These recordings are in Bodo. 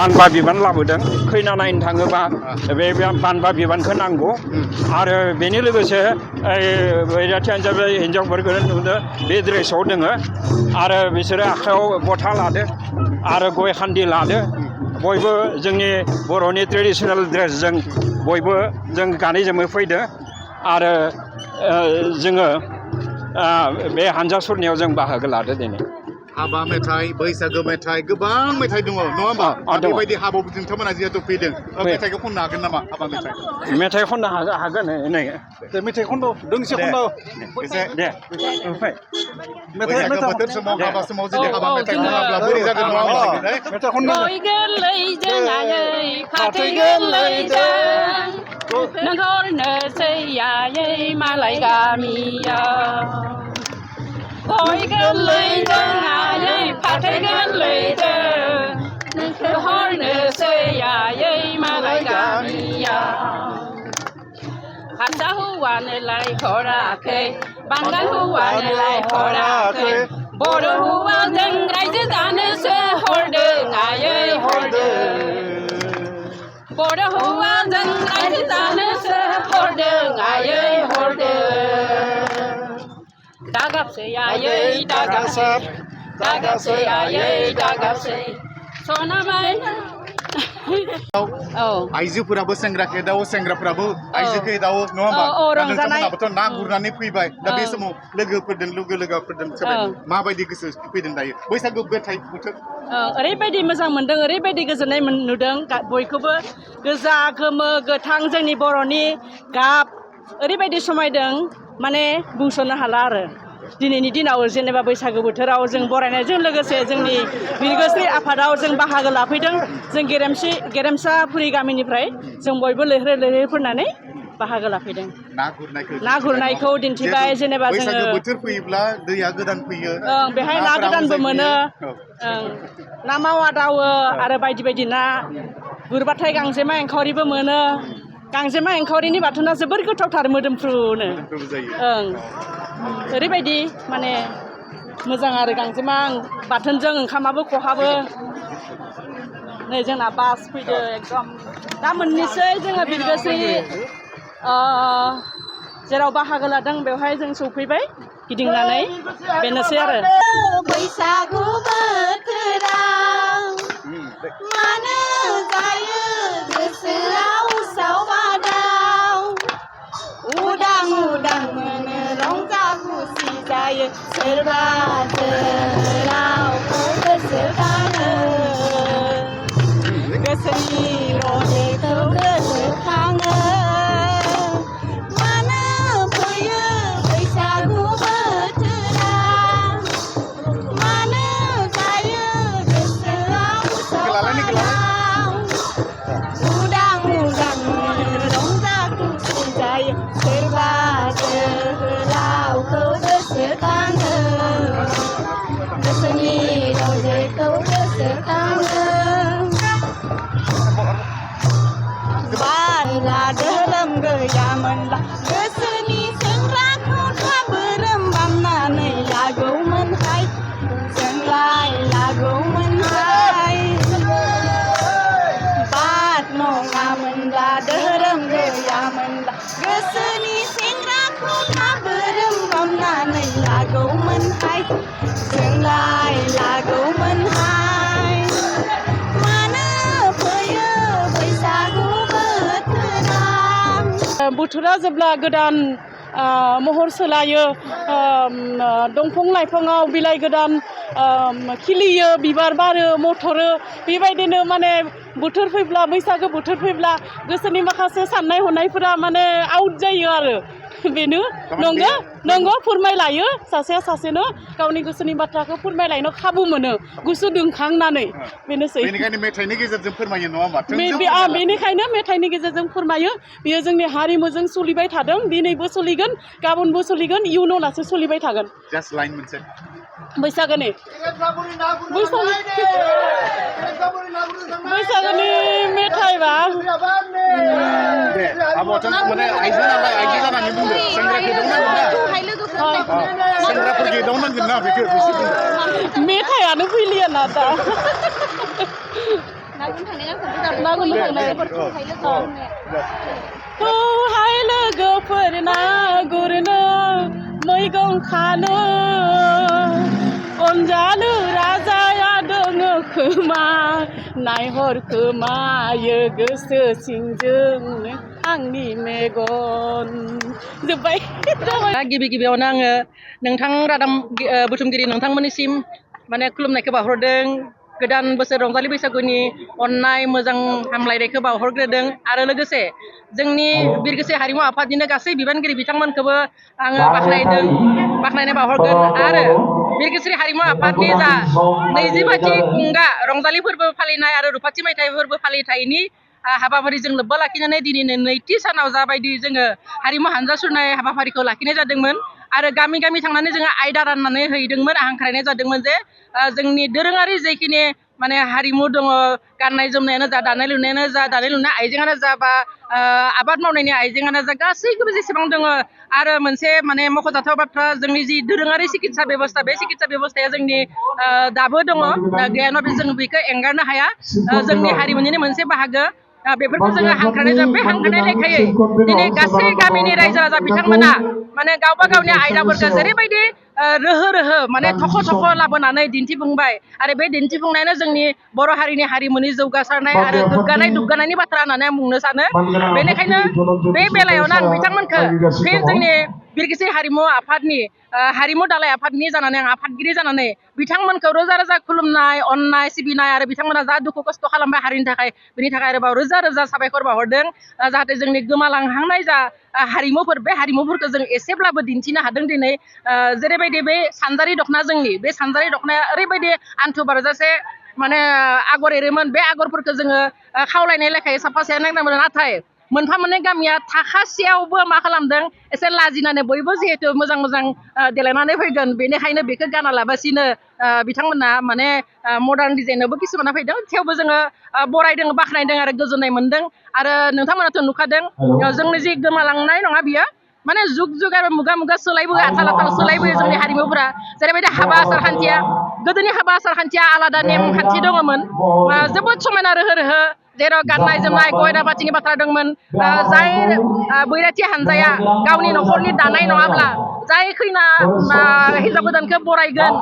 बानबा बिबान लाबोदों खैना नायनो थाङोबा बे बानबा बिबानखौ नांगौ आरो बेनि लोगोसे बैराथियानो जाबाय हिन्जावफोरखौ नुदों बे ड्रेसाव दोङो आरो बिसोरो आखायाव बथा लादो आरो गय खान्दि लादो बयबो जोंनि बर'नि ट्रेडिसनेल ड्रेसजों बयबो जों गानै जोमै फैदो आरो जोङो बे हानजा सुरनायाव जों बाहागो लादो दिनै हाबा मेथाइ बैसागो मेथाइ गोबां मेथाइ दङ नङा होमबा बेबायदि हाबायाव नोंथांमोना जिहेतु फैदों मेथाइखौ खननो हागोन नामा हाबा मेथाइ खननो हागोन नै मेथाइ खन्द दोंसे खन्द दे बैसागो बोथोर समाव हाबा समाव जुदि हाबा मेथाइ खनाब्ला बोरै जागोन नङा होमबा मेथाइ खन्नो गय गोरलैजों आयै फाथै गोरलैजों नोंहरनोसै आयै मालाय गामियाव गय गोरलैजों आयै फाथै गोरलैजों नोंहरनोसै आयै मालाय गामियाव हारसा हौवानोलाय हराखै बांगाल हौवानोलाय हराखै बर' हौवाजों रायजो जानोसो हरदों आयै हरदों बर' हौवाजों रायजो जानोसो हरदों आयै हरदों दागाबसै आयै दागाबसै आयै दागाबसै सना मायना आइजोफोराबो सेंग्राखौ एदावो सेंग्राफोराबो आइजोखौ एदावो नङा होमबा नोंथांमोनाबोथ' ना गुरनानै फैबाय दा बे समाव लोगोफोरजों माबायदि गोसो फैदों दायो बैसागु मेथाइ बोथोर ओरैबायदि मोजां मोनदों ओरैबायदि गोजोननाय नुदों बयखौबो गोजा गोमो गोथां जोंनि बर'नि गाब ओरैबायदि समायदों माने बुंस'नो हाला आरो दिनैनि दिनाव जेनेबा बैसागो बोथोराव जों बरायनायजों लोगोसे जोंनि बिरगोस्रि आफादाव जों बाहागो लाफैदों जों गेरेमसाफुरि गामिनिफ्राय जों बयबो लैहोर लैहोर फैनानै बाहागो लाफैदों ना गुरनायखौ दिन्थिबाय जेनेबा जोङो बोथोर फैयोब्ला दैया गोदान फैयो बेहाय ना गोदानबो मोनो ना मावा दावो आरो बायदि बायदि ना गुरबाथाय गांजेमा एंखावरिबो मोनो गांजेमा एंखावरिनि बाथोना जोबोर गोथावथार मोदोमफ्रुनो ओरैबायदि माने मोजां आरो गांजेमा बाथोनजों ओंखामाबो खहाबो नै जोंना बास फैदो एकदम दा मोननैसै जोङो बिरगोस्रि जेराव बाहागो लादों बेवहाय जों सौफैबाय गिदिंनानै बेनोसै आरो बैसागु बोथोराव मानो जायो गोसोआव उसाव बादाव उदां उदां मोनो रंजा खुसि जायो सोरबा रावखौ गोसोखाङो गोसोनि रजेखौ गोसोखाङो मानो फैयो बैसागु बोथोरा मानो जायो गोसोआव उसाव बादाव उदां उदां रंजा खुसि जायो सोरबा जोहोलावखौ गोसोखाङो गोसोनि रजेखौ गोसोखाङो बारा धोरोम गैयामोनब्ला गोसोनि सेंग्राखौ थाबोरोम बामनानै लागौमोनहाय जोंलाय लागौमोनहाय बाद नङामोनब्ला धोरोम गैयामोनब्ला गोसोनि सेंग्राखौ थाबोरोम बामनानै लागौमोनहाय जोंलाय लागौमोनहाय मानो फैयो बैसागु बोथोरा जेब्ला गोदान महर सोलायो दंफां लाइफाङाव बिलाइ गोदान खिलियो बिबार बारो मथरो बेबायदिनो माने बोथोर फैब्ला बैसागो बोथोर फैब्ला गोसोनि माखासे साननाय हनायफोरा माने आउट जायो आरो बेनो नंगौ फोरमायलायो सासेया सासेनो गावनि गोसोनि बाथ्राखौ फोरमायलायनो खाबु मोनो गोसो दुंखांनानै बेनोसै बेनिखायनो मेथाइनि गेजेरजों फोरमायो नङा होमबा बेनिखायनो मेथाइनि गेजेरजों फोरमायो बेयो जोंनि हारिमुजों सोलिबाय थादों दिनैबो सोलिगोन गाबोनबो सोलिगोन इयुनाव लासै सोलिबाय थागोन जास्ट लाइन मोनसे बैसागोनि मेथाइबा माने आइजो नालाय आइजो जानानै बुंदो सेंग्राफोरखौ एदावनांगोन ना बेखौ मेथाइयानो फैलिया ना दा खौहाय लोगोफोर ना गुरनो मैगं खानो अनजालु राजाया दङो खोमा नायहर खोमायो गोसो सिंजों आंनि मेगन जोब्बाय गिबि गिबियावनो आङो नोंथां रादाम बुथुमगिरि नोंथांमोननिसिम माने खुलुमनायखौ बावहरदों गोदान बोसोर रंजालि बैसागुनि अननाय मोजां हामलायनायखौ बावहरग्रोदों आरो लोगोसे जोंनि बिरगोस्रि हारिमु आफादनिनो गासै बिबानगिरि बिथांमोनखौबो आङो बाख्नायनाय बावहरगोन आरो बिरगोस्रि हारिमु आफादनि जा 25थि खुंगा रंजालि फोरबो फालिनाय आरो रुफाथि मायथाइ फोरबो फालिथायनि हाबाफारिजों लोब्बा लाखिनानै दिनैनो नैथि सानाव जाबायदि जोङो हारिमु हानजा सुरनाय हाबाफारिखौ लाखिनाय जादोंमोन आरो गामि गामि थांनानै जोङो आयदा राननानै हैदोंमोन हांख्रायनाय जादोंमोन जे जोंनि दोरोङारि जेखिनि माने हारिमु दङ गाननाय जोमनायानो जा दानाय लुनायानो जा दानाय लुनाय आइजेंआनो जा बा आबाद मावनायनि आइजेंआनो जा गासैखौबो जेसेबां दङ आरो मोनसे माने मख'जाथाव बाथ्रा जोंनि जि दोरोङारि सिकित्सा बेबस्था बे सिकित्सा बेबस्थाया जोंनि दाबो दङ गैयाब्ला जों बेखौ एंगारनो हाया जोंनि हारिमुनिनो मोनसे बाहागो बेफोरखौ जोङो हांख्रायनाय बे हांख्रायनाय लेखायै दिनै गासै गामिनि रायजो राजा बिथांमोना माने गावबा गावनि आयदाफोरखौ जेरैबायदि रोहो माने थख' लाबोनानै दिन्थिफुंबाय आरो बे दिन्थिफुंनायानो जोंनि बर' हारिनि हारिमुनि जौगासारनाय आरो दुग्गानायनि बाथ्रा होननानै आं बुंनो सानो बेनिखायनो बे बेलायावनो आं बिथांमोनखौ फिन जोंनि बिरगोस्रि हारिमु आफादनि हारिमु दालाय आफादनि जानानै आं आफादगिरि जानानै बिथांमोनखौ रोजा रोजा खुलुमनाय अननाय सिबिनाय आरो बिथांमोना जा दुखु खस्थ' खालामबाय हारिनि थाखाय बेनि थाखाय आरोबाव रोजा रोजा साबायखर बावहरदों जाहाथे जोंनि गोमालांहांनाय जा हारिमुफोर बे हारिमुफोरखौ जों एसेब्लाबो दिन्थिनो हादों दिनै जेरैबायदि बे सानजारि दख'ना जोंनि बे सानजारि दख'नाया ओरैबायदि आन्थु बारजासे माने आगर एरोमोन बे आगरफोरखौ जोङो खावलायनाय लेखायै साफा साया नांदोंमोन नाथाय मोनफा मोननै गामिया थाखासेयावबो मा खालामदों एसे लाजिनानै बयबो जिहेथु मोजां देलायनानै फैगोन बेनिखायनो बेखौ गाना लाबासिनो बिथांमोना माने मडार्न डिजाइनावबो किसुमाना फैदों थेवबो जोङो बरायदों बाख्नायदों आरो गोजोननाय मोनदों आरो नोंथांमोनाथ' नुखादों जोंनि जि गोमालांनाय नङा बियो माने जुग आरो मुगा सोलायबोयो आथाल सोलायबोयो जोंनि हारिमुफोरा जेरैबायदि हाबा आसार खान्थिया गोदोनि हाबा आसार खान्थिया आलादा नेमखान्थि दङमोन जोबोद समायना रोहो जेराव गाननाय जोमनाय गयना पाथिनि बाथ्रा दंमोन जाय बैराथि हानजाया गावनि न'खरनि दानाय नङाब्ला जाय खैना हिन्जाव गोदानखौ बरायगोन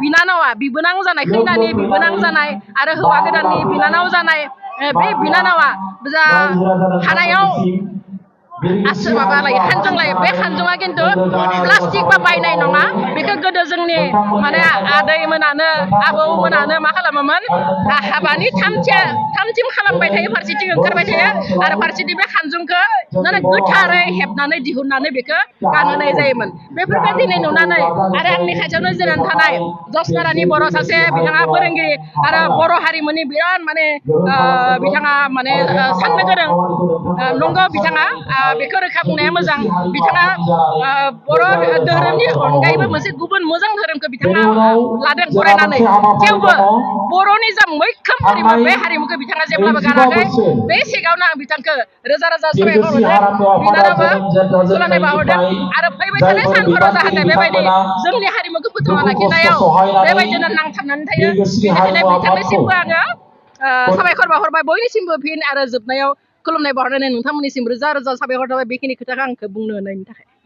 बिनानावा बिबोनां जानाय खैनानि बिबोनां जानाय आरो हौवा गोदाननि बिनानाव जानाय बे बिनानावा जा हानायाव माबा लायो खानजं लायो बे खानजङा खिन्थु प्लास्टिक बा बायनाय नङा बेखौ गोदो जोंनि माने आदैमोनानो आबौमोनानो मा खालामोमोन हाबानि थामथिम खालामबाय थायो फारसेथिं ओंखारबाय थायो आरो फारसेथिं बे खानजंखौ गोथारै हेबनानै दिहुननानै बेखौ गानहोनाय जायोमोन बेफोरखौ दिनै नुनानै आरो आंनि खाथियावनो जिरायनानै थानाय जसनारानि बर' सासे बिथाङा फोरोंगिरि आरो बर' हारिमुनि बिराद माने बिथाङा माने साननो गोरों नंगौ बिथाङा बेखौ रोखा बुंनाया मोजां बिथाङा बर' धोरोमनि अनगायैबो मोनसे गुबुन मोजां धोरोमखौ बिथाङा लादों फरायनानै थेवबो बर'नि जा मैखोम हारिमु बे हारिमुखौ बिथाङा जेब्लाबो गाराखै बे सिगाङावनो आं बिथांखौ रोजा साबायखर हरदों बिनानावबो खुलुमनाय बावहरदों आरो फैबाय थानाय सानफोराव जाहाथे बेबायदि जोंनि हारिमुखौ फोथांना लाखिनायाव बेबायदिनो नांथाबनानै थायो बेनिखायनो बिथांनिसिमबो आङो साबायखर बावहरबाय बयनिसिमबो फिन आरो जोबनायाव खुलुमनाय बावहरनानै नोंथांमोननिसिम रोजा साबायखर थाबाय बेखिनि खोथाखौ आंखौ बुंनो होनायनि थाखाय